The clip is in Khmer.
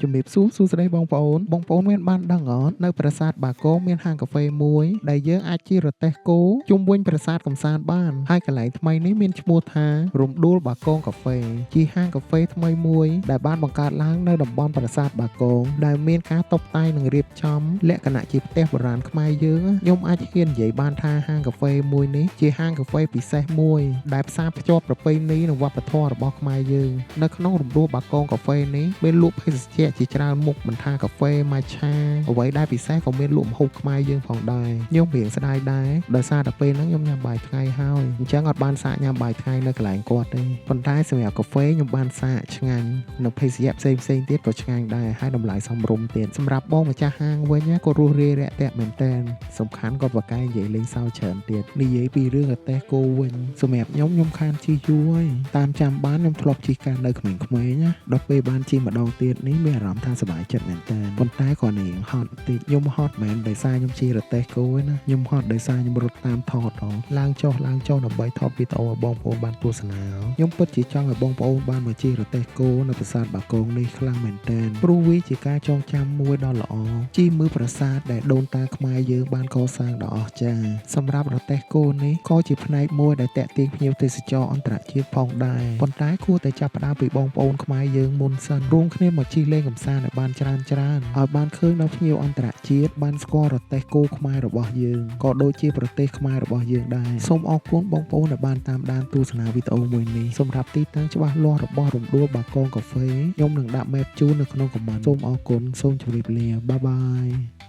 ជំរាបសួរសួស្តីបងប្អូនបងប្អូនមានបានដឹងអត់នៅប្រាសាទបាគងមានហាងកាហ្វេមួយដែលយើងអាចជិះរទេះគោជុំវិញប្រាសាទកំសាន្តបានហើយកន្លែងថ្មីនេះមានឈ្មោះថារំដួលបាគងកាហ្វេជាហាងកាហ្វេថ្មីមួយដែលបានបង្កើតឡើងនៅតំបន់ប្រាសាទបាគងដែលមានការតុបតែងនិងរៀបចំលក្ខណៈជាផ្ទះបុរាណខ្មែរយើងខ្ញុំអាចហ៊ាននិយាយបានថាហាងកាហ្វេមួយនេះជាហាងកាហ្វេពិសេសមួយដែលផ្សារភ្ជាប់ប្រពៃណីនិងវប្បធម៌របស់ខ្មែរយើងនៅក្នុងរំដួលបាគងកាហ្វេនេះមានលក់ភេសជ្ជៈជាច្រើនមុខមិនថាកាហ្វេម៉ាឆាអ្វីដែលពិសេសក៏មានលក់ម្ហូបខ្មែរយើងផងដែរខ្ញុំរៀងស្ដាយដែរដោយសារតែពេលហ្នឹងខ្ញុំញ៉ាំបាយថ្ងៃហើយអញ្ចឹងអត់បានសាកញ៉ាំបាយថ្ងៃនៅកន្លែងគាត់ទេប៉ុន្តែសម្រាប់កាហ្វេខ្ញុំបានសាកឆ្ងាញ់និងភេសជ្ជៈផ្សេងផ្សេងៗទៀតក៏ឆ្ងាញ់ដែរហើយតម្លៃសមរម្យទៀតសម្រាប់បងម្ចាស់ហាងវិញណាក៏រួសរាយរាក់ទាក់មែនតើសំខាន់ក៏ប្រកែកនិយាយលេងសើចច្រើនទៀតនិយាយពីរឿងរទេះគោវិញសម្រាប់ខ្ញុំខ្ញុំខានជិះយូរហើយតាមចាំបានខ្ញុំធ្លាប់ជិះកាលនៅក្មេងៗណាដល់ពេលបានជិះម្ដងទៀតនេះមានអារម្មណ៍ថាសប្បាយចិត្តមែនតើប៉ុន្តែគ្រាន់តែរៀងហត់បន្តិចខ្ញុំហត់មែនដោយសារខ្ញុំជិះរទេះគោឯណាខ្ញុំហត់ដោយសារខ្ញុំរត់តាមថតហ៎ឡើងចុះឡើងចុះដើម្បីថតវីដេអូឲ្យបងប្អូនបានទស្សនាខ្ញុំពិតជាចង់ឲ្យបងប្អូនបានមកជិះរទេះគោនៅប្រាសាទបាគងនេះខ្លាំងមែនតើព្រោះវាជាការចងចាំមួយដ៏ល្អជិះមើលប្រាសាទដែលដូនតាខ្មែរយើងបានកសាងដ៏អស្ចារ្យសម្រាប់រទេះគោនេះក៏ជាផ្នែកមួយដែលទាក់ទាញភ្ញៀវទេសចរអន្តរជាតិផងដែរប៉ុន្តែគួរតែចាប់ផ្ដើមពីបងប្អូនខ្មែរយើងមុនសិនរួមគ្នាមកជិះលេងកម្សាន្តឲ្យបានច្រើនច្រើនឲ្យបានឃើញដល់ភ្ញៀវអន្តរជាតិបានស្គាល់រទេះគោខ្មែររបស់យើងក៏ដូចជាប្រទេសខ្មែររបស់យើងដែរសូមអរគុណបងប្អូនដែលបានតាមដានទស្សនាវីដេអូមួយនេះសម្រាប់ទីតាំងច្បាស់លាស់របស់រំដួលបាគងកាហ្វេខ្ញុំនឹងដាក់ map ជូននៅក្នុង comment សូមអរគុណសូមជម្រាបលា bye bye.